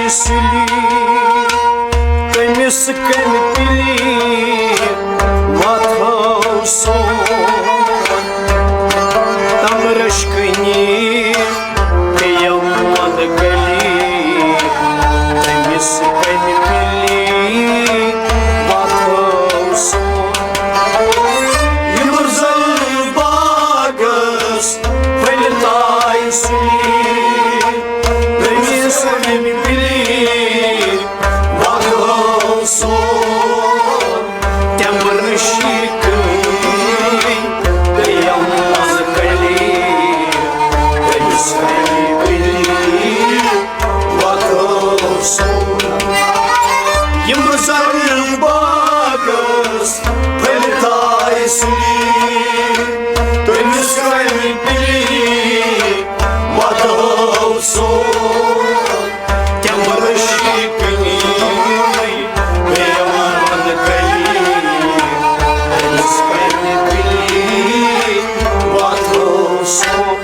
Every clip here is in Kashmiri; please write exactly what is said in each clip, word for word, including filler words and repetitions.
سُلی، تٔمِس کَمہِ پِلی وۄتھٲو سون؟ تَمہِ رٔشکٕنی پیٚیَم وَنٛدٕ گٔلی، تٔمِس کَمہِ پِلی وۄتھٲو سون؟ یِم زَن باغَس پھٔلۍ تایہِ سُلی، تٔمِس کَمہِ پِلی وۄتھٲو سون؟ تِم رٔشکٕنۍ پیٚیَم وَنٛدٕ گٔلی، تٔمِس کَمہِ پِلی وۄتھٲو سون؟ یِم زَن باغَس پھٔلۍ تایہِ سُلی، تٔمِس کَمہِ پِلی وۄتھٲو سون؟ تِم رٔشکٕنۍ پیٚیَم وَنٛدٕ گٔلی، تٔمِس کَمہِ پِلی وۄتھٲو سون؟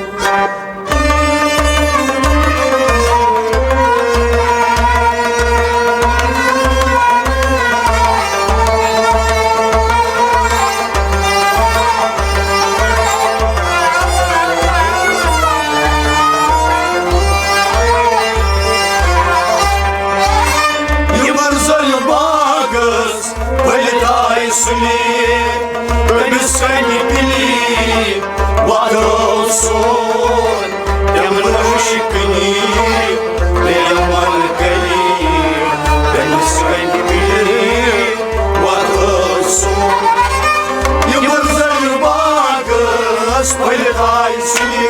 یِم زَن باغَس پھٔلۍ تایہِ سُلی، تٔمِس کَمہِ پِلی وۄتھٲو سون؟ تِم رٔشکٕنۍ پیٚیَم وَنٛدٕ گٔلی، تٔمِس کَمہِ پِلی وۄتھٲو سون؟ یِم زَن باغَس پھٔلۍ تایہِ سُلی۔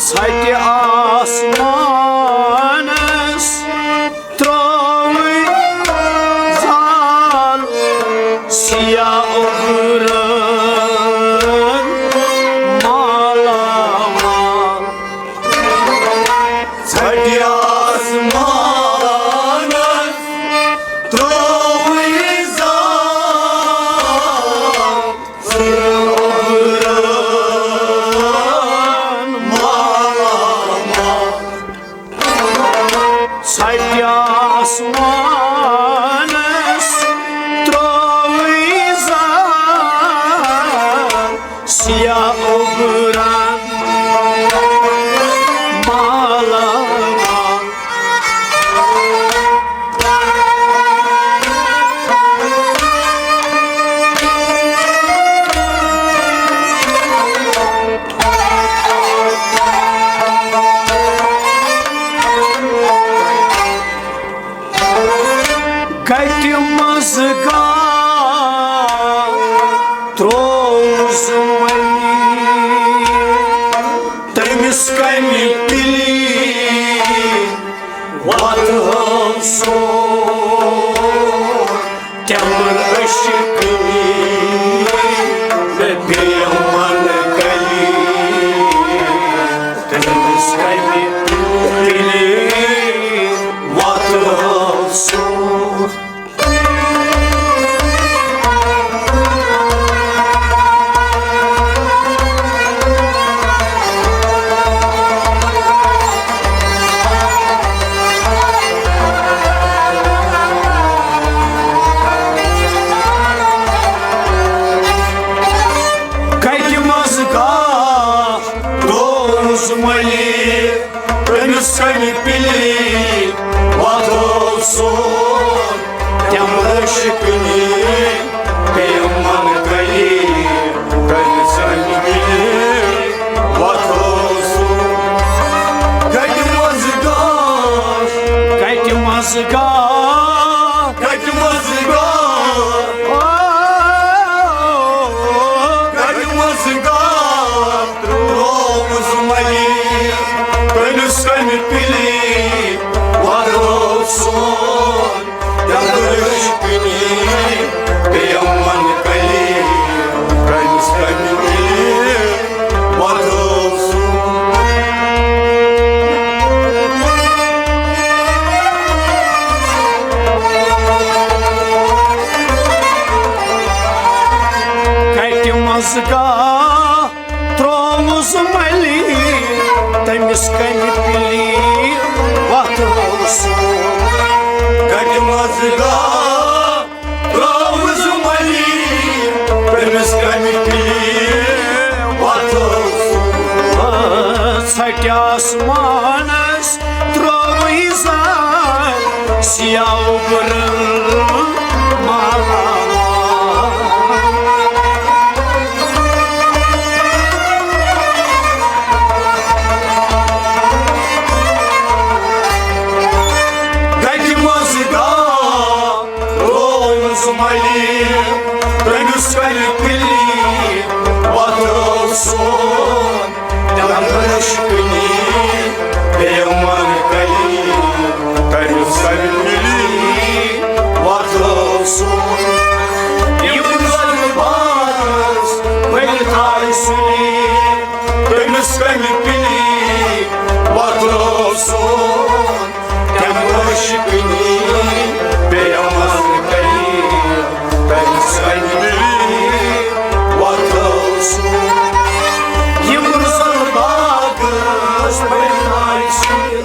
ژھٹہِ آسمانس ترٛووُے زال، سیاہ اوٚبرن مالا مال۔ ژھٹہِ آسمانس ترٛووُے زال، سیاہ اوٚبرن مالا مال۔ ژھٹہِ آسمانس ترٛووُے زال، سیاہ اوٚبرن مالا مال۔ کتہِ منٛز گاو ترٛووُس وۄنۍ، تٔمِس کمہِ پِلی وۄتھٲو سون؟ تِمن عشقٕنۍ مےٚ پیٚیہِ من کلی، تٔمِس کمہِ پِلی وۄتھٲو سون؟ مٔلی، تٔمِس کَمہِ پِلی وۄتھو سون؟ تِم عٲشِقٕنی پیمن کلی، تٔمِس کَمہِ پِلی وۄتھو سون؟ کَتہِ منٛزٕ گاش، کَتہِ منٛزٕ گاش، کَتہِ منٛزٕ گاش، کَتہِ منٛزٕ گاش؟ ترٛووُس مٔلی، تٔمِس کَمہِ پِلی وۄتھو سون؟ یَپٲرۍ کِنی پیمن کلی، تٔمِس کَمہِ پِلی وۄتھو سون؟ کَتہِ منٛزٕ گاش ترٛووُس مٔلی، تٔمِس کَمہِ پِلی وۄتھو سون؟ کَتہِ منٛزٕ گاش ترٛووُس مٔلی، تٔمِس کَمہِ پِلی وۄتھو سون؟ ژھٹہِ آسمانَس ترٛووُے زال سیاہ وُبرن ماما۔ گَتہِ منٛزٕ گاش ترٛووُس مٔلی، تٔمِس کَمہِ پِلی وۄتھو سون؟ تِم عٲشِقٕنی پیمن کلی، تٔمِس کَمہِ پِلی وۄتھو سون؟ یِم زَن باغس پھٔلۍ تھایہِ سُلی، تٔمِس کَمہِ پِلی وۄتھو سون؟ تِم عٲشِقٕنی پیمن کلی، تٔمِس کَمہِ پِلی وۄتھو سون؟ یِم زَن باغس پھٔلۍ تھایہِ سُلی۔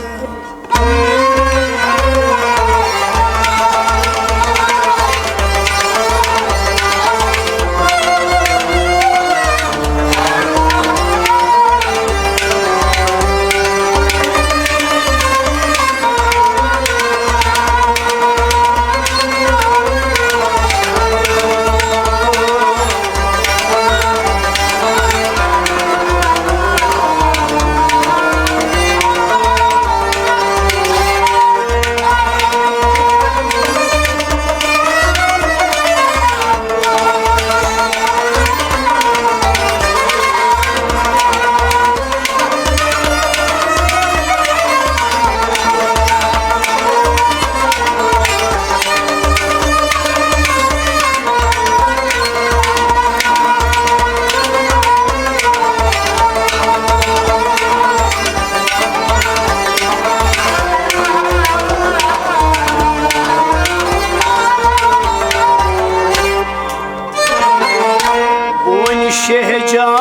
بونہِ شہجارس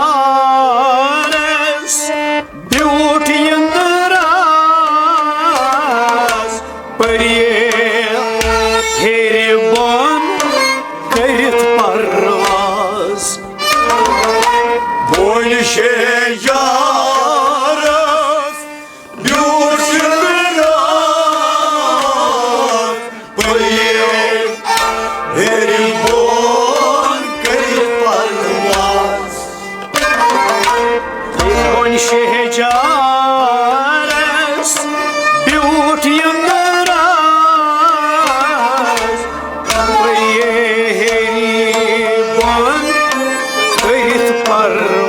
بیوٗٹھ یِنٛدراز، پریے ہیٚرِ بۄن کٔرِتھ پرواز۔ بونہِ شہجارس بیوٗٹھ یِنٛدراز، پریے ہیٚرِ بۄن کٔرِتھ پرواز۔ بونہِ شہجارس بیوٗٹھ یِنٛدراز، پریے ہیٚرِ بۄن کٔرِتھ پرواز۔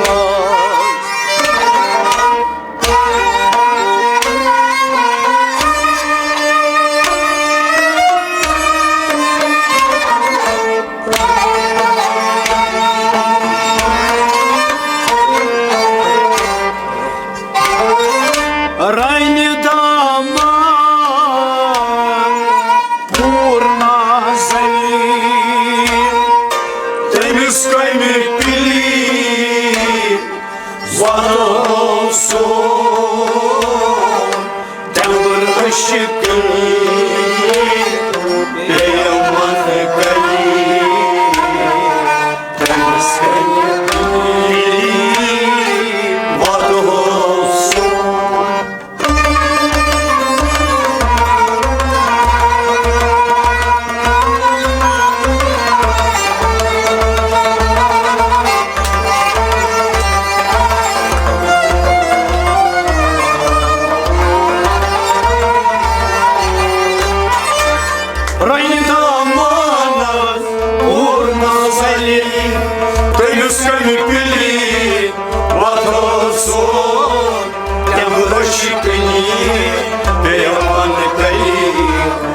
پیمن کری،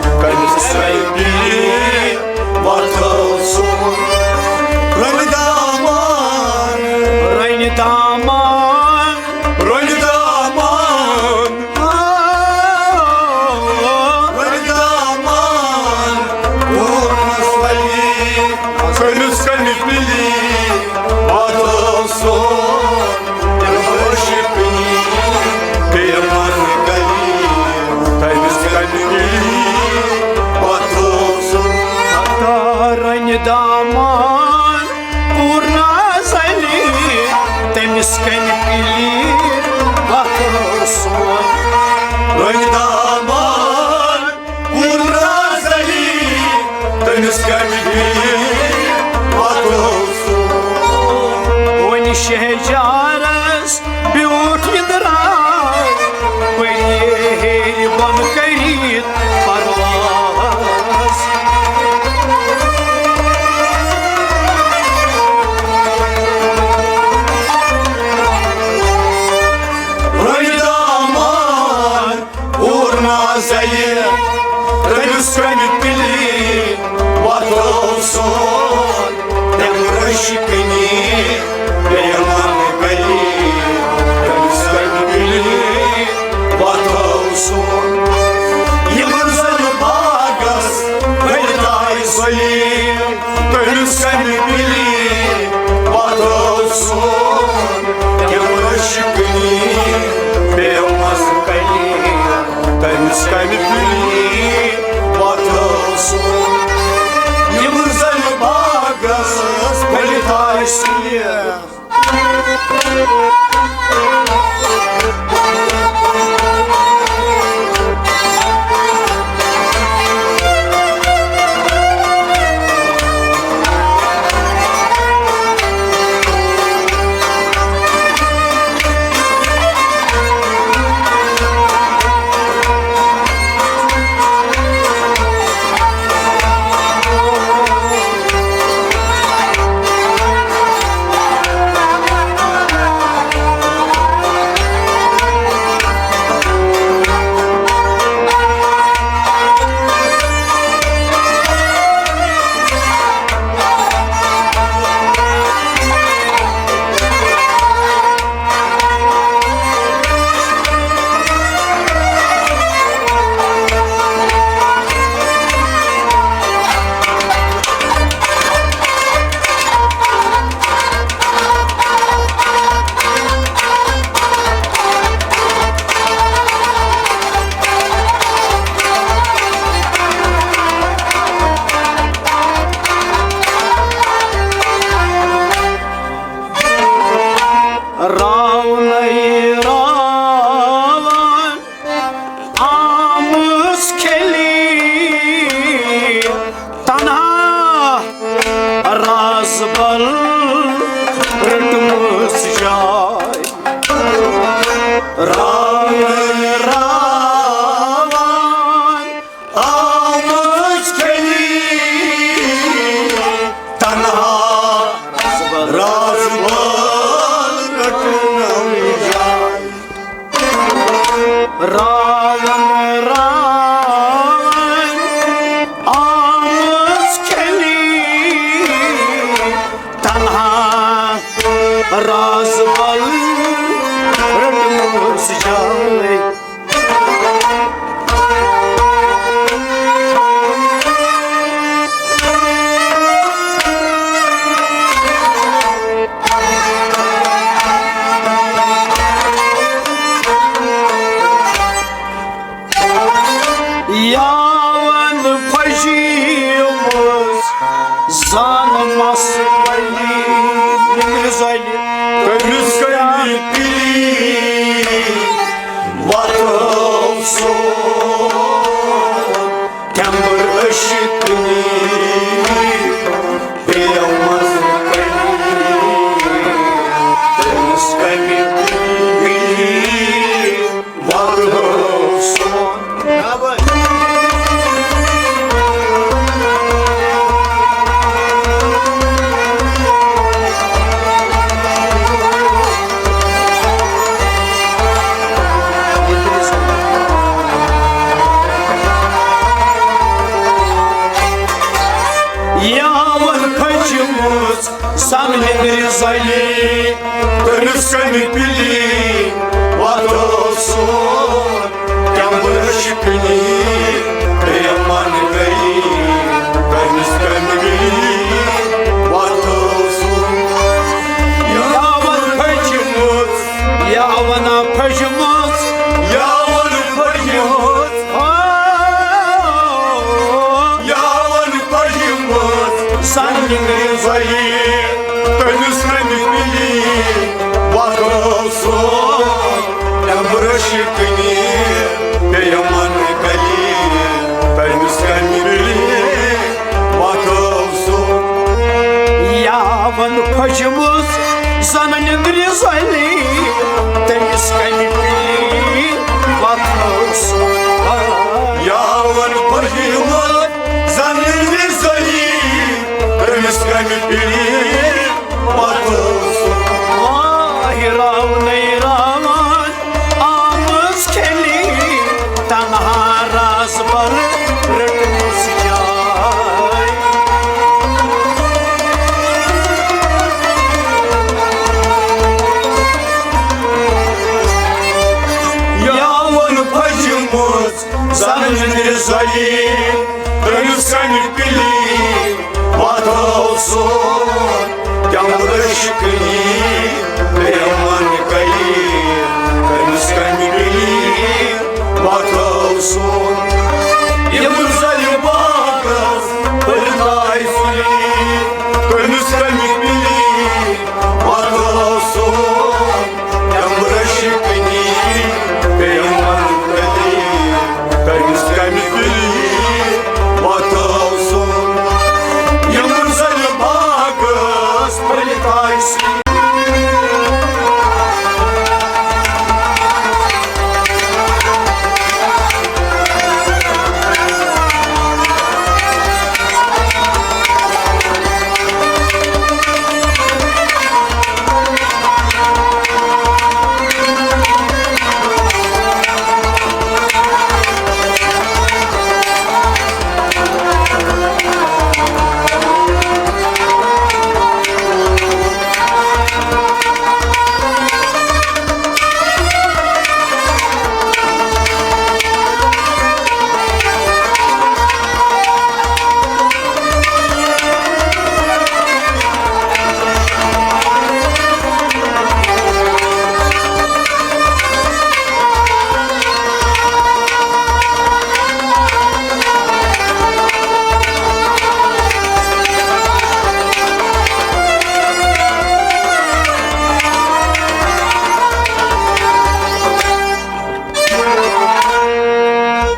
کٔمِس کَرِ پیٖر وۄتھو سُہ۔ رٔنۍ دامان، رٔنۍ دامان، رٔنۍ دامان، رٔنۍ دامان، کوٗرمس ولی، کٔمِس کَرِ پیٖر وۄتھو سُہ۔ رٔنۍ دامان پوٗرنا زلی، تٔمِس کَنہِ پِلی وۄتھو سون۔ رٔنۍ دامان پوٗرنا زلی، تٔمِس کَنہِ پِلی وۄتھو سون۔ وۄنۍ شہجارس بیوٗٹھ یہِ دراز، پٔری ہیٚرِ بۄن کٔرِتھ پرواز۔ رٔنۍ دامان پوٗرنا زَلہِ، تٔمِس کَنہِ پِلی وۄتھو سون۔ تِم رٔشہِ کٕنی پیمانہٕ گلی، تٔمِس کَنہِ پِلی وۄتھو سون۔ یِمَن زَن باغَس گٔلۍ تاج سلیٖم، تٔمِس کَنہِ پِلی وۄتھو سون۔ تِم رٔشہِ کٕنی پیمانہٕ گلی، تٔمِس کَنہِ پِلی وۄتھو سون۔ یِم زَن باغَس پھٔلۍ تھایہِ سُلہِ۔ راونے راوان آمٕژ کھیلی تنہا، رازبل رٔٹمٕژ جاے۔ راونے راوان آمٕژ کھیلی تنہا، رازبل رٔٹٕنۍ جاے۔ راوان راوان آمٕژ کھیلی تنہا، رازبل رٔٹمٕژ جاے۔ پِلی واتو سون، تِم رٔشہِ کٕنی، تِمن گٔیی، تٔمِس کَمہِ پِلی واتو سون۔ یاوَن پھٔجمٕژ، یاوَن پھٔجمٕژ، یاوَن پھٔجمٕژ۔ یاوَن پٔجمٕژ زنٛگہِ زۄلہِ، تٔمِس کَمہِ پِلی وَتھو سُہ؟ تِم رٔشہِ کٕنی، تِمن گٔیی، تٔمِس کَمہِ پِلی وَتھو سُہ؟ یاوَن پھٔجمٕژ زَن نیٚنٛدرِ زۄلہِ، تٔمِس کَمہِ پِلی وَتھو سُہ؟ یاوَن پھٔجمٕژ زَن نیٚنٛدرِ زۄلہِ، تٔمِس کَمہِ پِلی وَتھو سُہ؟ ماہِ راونَے راوان آمٕژ کھیٚلہِ، تنہا رازبر رٔٹمٕژ جاے۔ یاوَن پھٔجمٕژ زَن نیٚنٛدرِ زۄلہِ، تٔمِس کَمہِ پِلی وَتھو سُہ؟ تِم رٔشہِ کٕنی، تِمن گٔیی، تٔمِس کَمہِ پِلی وَتھو سُہ؟ یِم زَن باغس پھٔلۍ تاج سُلی، تٔمِس کَمہِ پِلی وَتھو سُہ؟ تِم رٔشہِ کٕنی، تِمن گٔیی، تٔمِس کَمہِ پِلی وَتھو سُہ؟ یِم زَن باغس پھٔلۍ تاج سُلی۔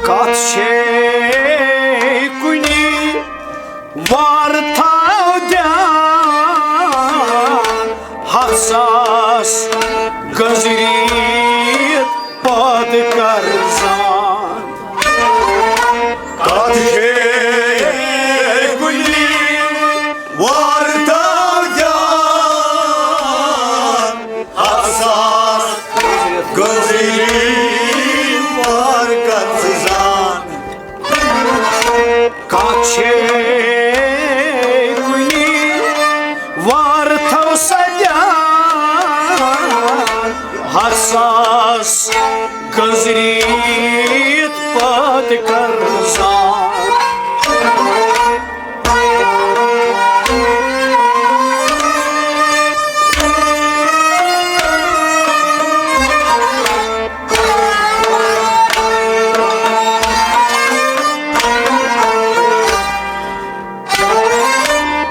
کتھ چھے کُنہِ وار تھاو دیان، ہتھ ساس گٔنزریٖت پٲدٕ کر زان۔ کتھ چھے کُنہِ وار تھاو دیان، ہتھ ساس گٔنزریٖت پٲدٕ کر زان۔ کتھ چھے کُنہِ وار تھاو سا دیان، ہتھ ساس گٔنزریٖت پٲدٕ کر زان۔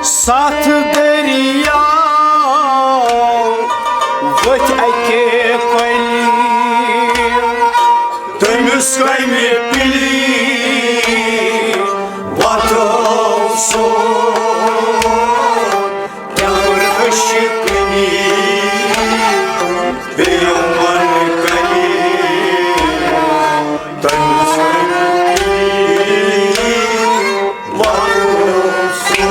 ستھ دٔریاو ؤتھۍ اَکے کۄلہِ، تٔمِس کَمہِ پِلی وَتھو سُہ؟ تِم رٔشہِ کٕنی، تِمن گٔیی، تٔمِس کَمہِ پِلی وَتھو سُہ؟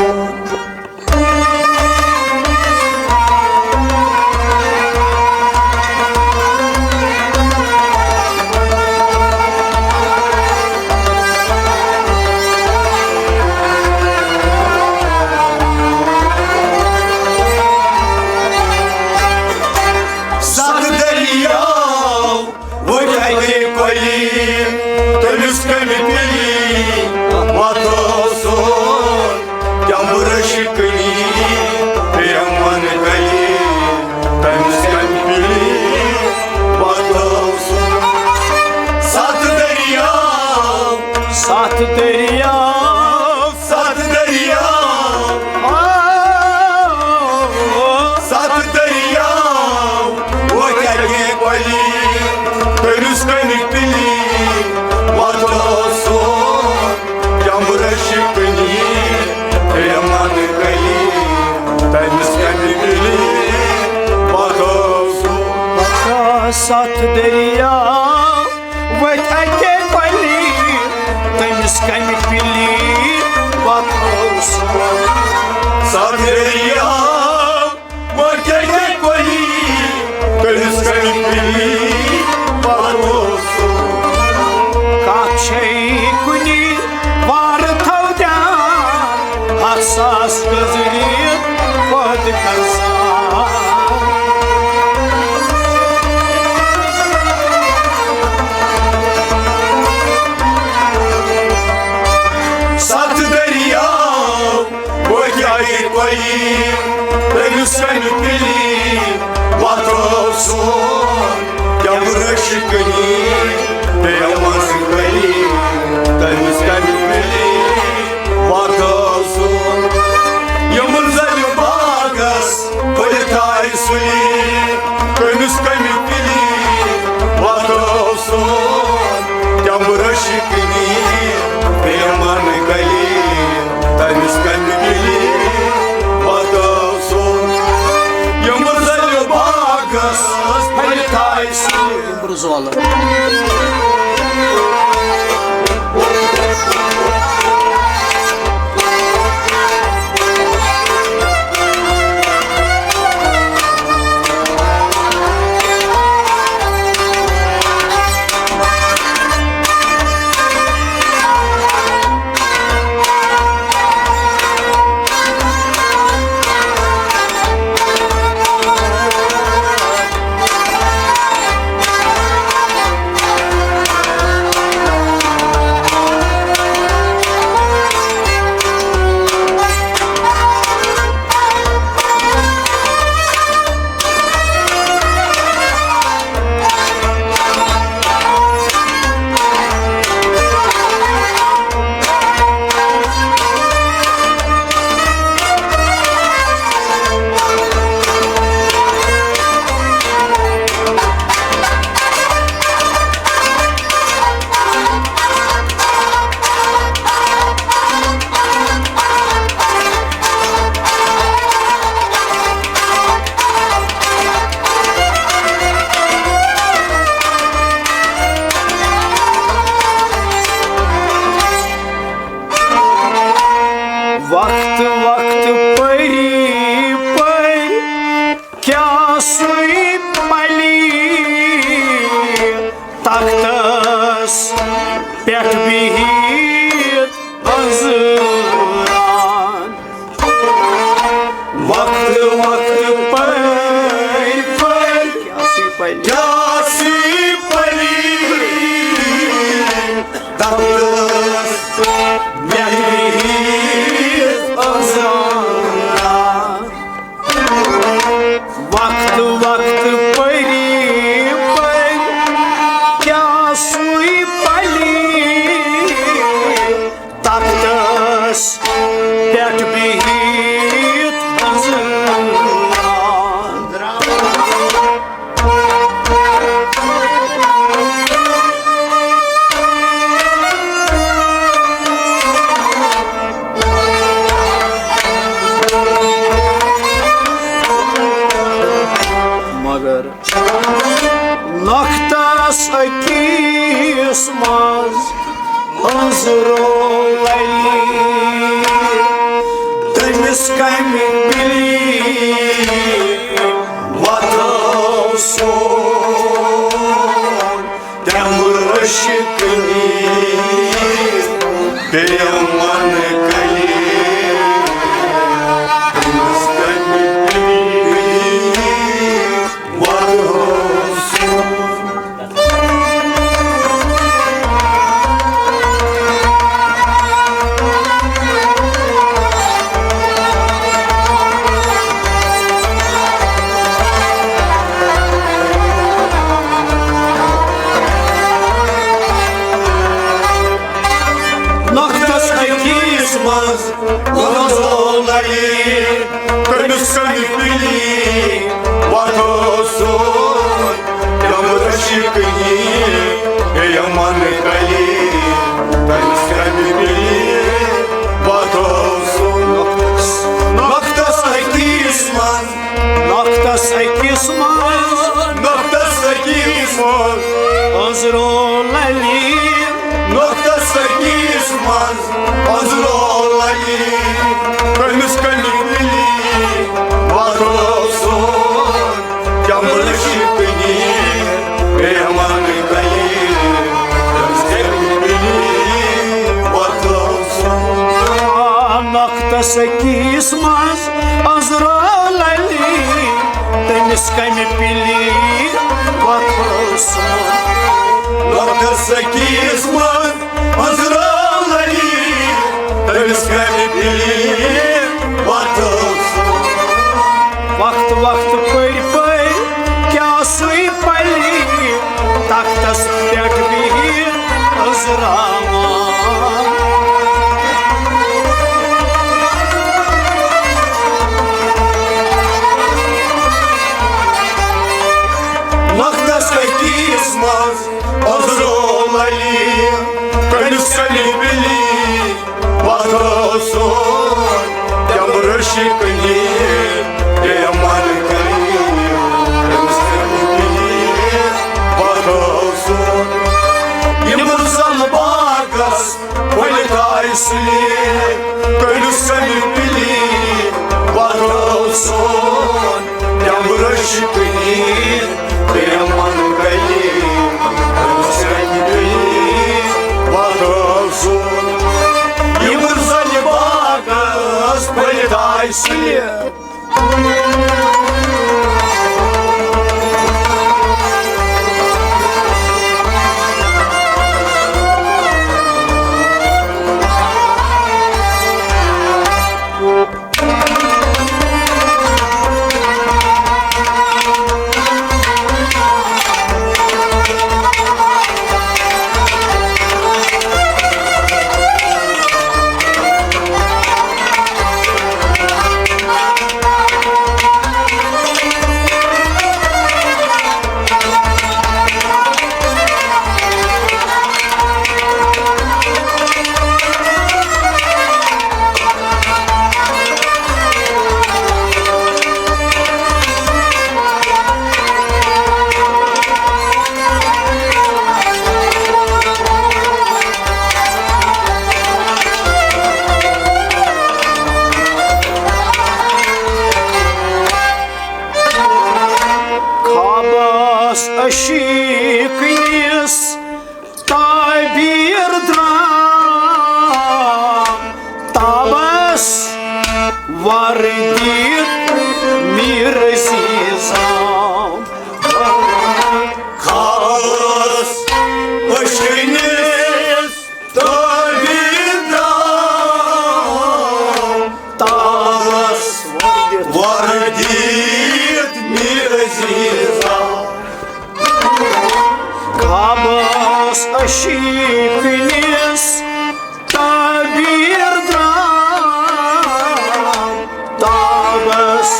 ستھ دٔریاو ؤتھۍ اَکے کۄلہِ، تٔمِس کَمہِ پِلہِ وَتھ ٲسہٕ؟ ستھ دٔریاو ؤتھۍ اَکے کۄلہِ، تٔمِس کَمہِ پِلہِ وَتھ ٲسہٕ؟ کَتھ چھے کُنہِ وارٕ تھاو دھیان، ہتھ ساس کٔژ ریت پٲدٕ کرسان۔ ستھ دٔریاو ؤتھۍ اَکہِ کۄلہِ، تٔمِس کَمہِ پِلہِ وَتھ ٲسہٕ؟ کیٛاہ رٔشہِ کٕنی پیمَس گلی، تٔمِس کَمہِ پِلہِ وَتھ ٲسہٕ؟ یِمَن زَنہِ باغَس پھٔلِتھ آے سُلی، تٔمِس کَمہِ پِلہِ وَتھ ٲسہٕ؟ کیٛاہ رٔشہِ کٕنی پیمَن گلی، تٔمِس کَمہِ پِلہِ وَتھ ٲسہٕ؟ یِمَن زَنہِ باغَس پھٔلِتھ آے سُلی۔ برزولا۔ وقت وقت پٔری پٔرۍ کیٛاہ سُے پلی تختس پٮ۪ٹھ بِہِتھ أنٛزران۔ وقت وقت پٔرۍ پٔرۍ کیٛاہ سُے پلی، کیٛاہ سُے پلی تختس پٮ۪ٹھ بِہِتھ أنٛزران۔ وقت وقت پٔری پٔرۍ کیٛاہ سُے پلی تختس پٮ۪ٹھ بِہِتھ أنٛزران۔ مگر نۄقطس أکِس منٛز أنٛزرو لَلہِ، تٔمِس کَمہِ پِلہِ وَتھو سُہ؟ تمبر عشق نی پیمن کلی، مستقبلی ودھو سون۔ نۄقطس أکِس منٛز گوٚو لڑی، تٔمِس کَمہِ پِلی وَتھو سُہ؟ یَمہٕ رٔشی کٕنی، یَمَن کَلی، تٔمِس کَمہِ پِلی وَتھو سُہ؟ نۄقطس أکِس منٛز، نۄقطس أکِس منٛز، نۄقطس أکِس منٛز۔ علی۔ نۄقطس أکِس منٛز عذرا علی، تٔمِس کَنہِ پِلی وَتھو سون، جمرٕ شِکنی پیمان کَلہِ، تٔمِس کَنہِ پِلی وَتھو سون۔ نۄقطس أکِس منٛز عذرا علی، تٔمِس کَنہِ پِلی وَتھو سون۔ نۄقطس أکِس منٛز عذرا علی، تٔمِس کَنہِ پِلی وَتھو سون۔ وقت وقت پٔرۍ پٔرۍ کیٛاہ سُے پَلی، تختس پٮ۪ٹھ بِہِتھ عذرا۔ نۄقطس أکِس منٛز عذرا علی، تٔمِس کَنہِ پِلی وَتھو سون، جمرٕ شِکنی پیمان کَلہِ، تٔمِس کَنہِ پِلی وَتھو سون۔ یِم زَن باغس پھٔلۍ تھایہِ سُلہِ، تٔمِس کَنہِ پِلی وَتھو سون، جمرٕ شِکنی پیمان کَلہِ، تٔمِس کَنہِ پِلی وَتھو سون۔ یِم زَن باغس پھٔلۍ تھایہِ سُلہِ۔ خوابس عشیٖق یُس تعبیٖر درٛام، تابس وردی میٖر عزیزام۔ خوابس عشیٖق یُس تعبیٖر درٛام، تابس وردی میٖر عزیزام۔ خوابس عشیٖق یُس تعبیٖر درٛام، تابس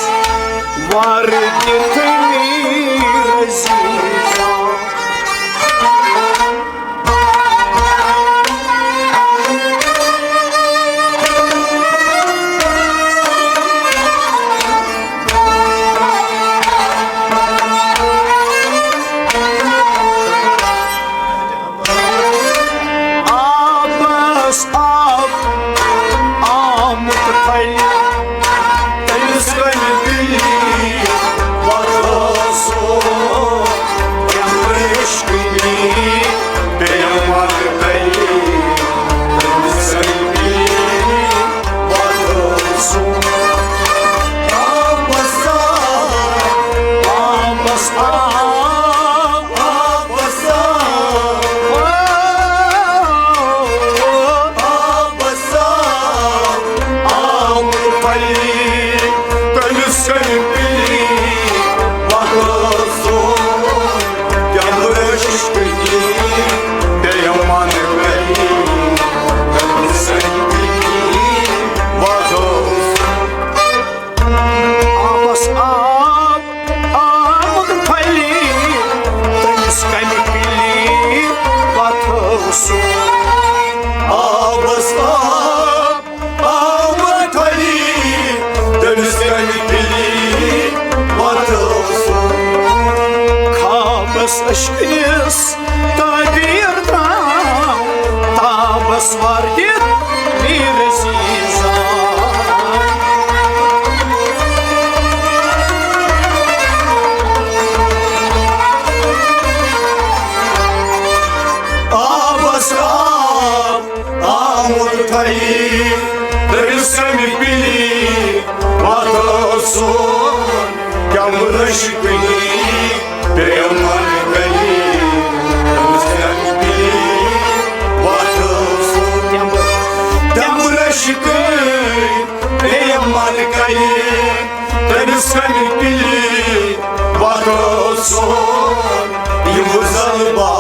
وردی میٖر عزیزام۔ آبس آب آمُت پھلہِ، تٔمِس کَنہِ پِلی وَتھو سون، کیٛاہ عشقٕے پیمانہٕ کَلہِ، تٔمِس کَنہِ پِلی وَتھو سون۔ آبس آب، آبس آب، آبس آب، آبس آب، آمُت پھلہِ، تٔمِس کَنہِ پِلی وَتھو سون، کیٛاہ عشقٕے پیمانہٕ کَلہِ، تٔمِس کَنہِ پِلی وَتھو سون۔ آبس آب آمُت پھلہِ، تٔمِس کَنہِ پِلی وَتھو سون۔ آبس آب آمُت پھلہِ، تٔمِس کَنہِ پِلی وَتھو سون۔ خوابس عشقس پیٖر تام تابس وردِتھ میٖر عزیزا۔ آبس آب آمُت تھری، تٔمِس کمہِ پِلی واتو سون، کیٛاہ مُرش پِلی، پیمن کلی، تٔمِس کمہِ پِلی واتو سون، کیٛاہ مُرش پِلی، پیمن کلی، تٔمِس کمہِ پِلی واتو سون، یہِ وُزل با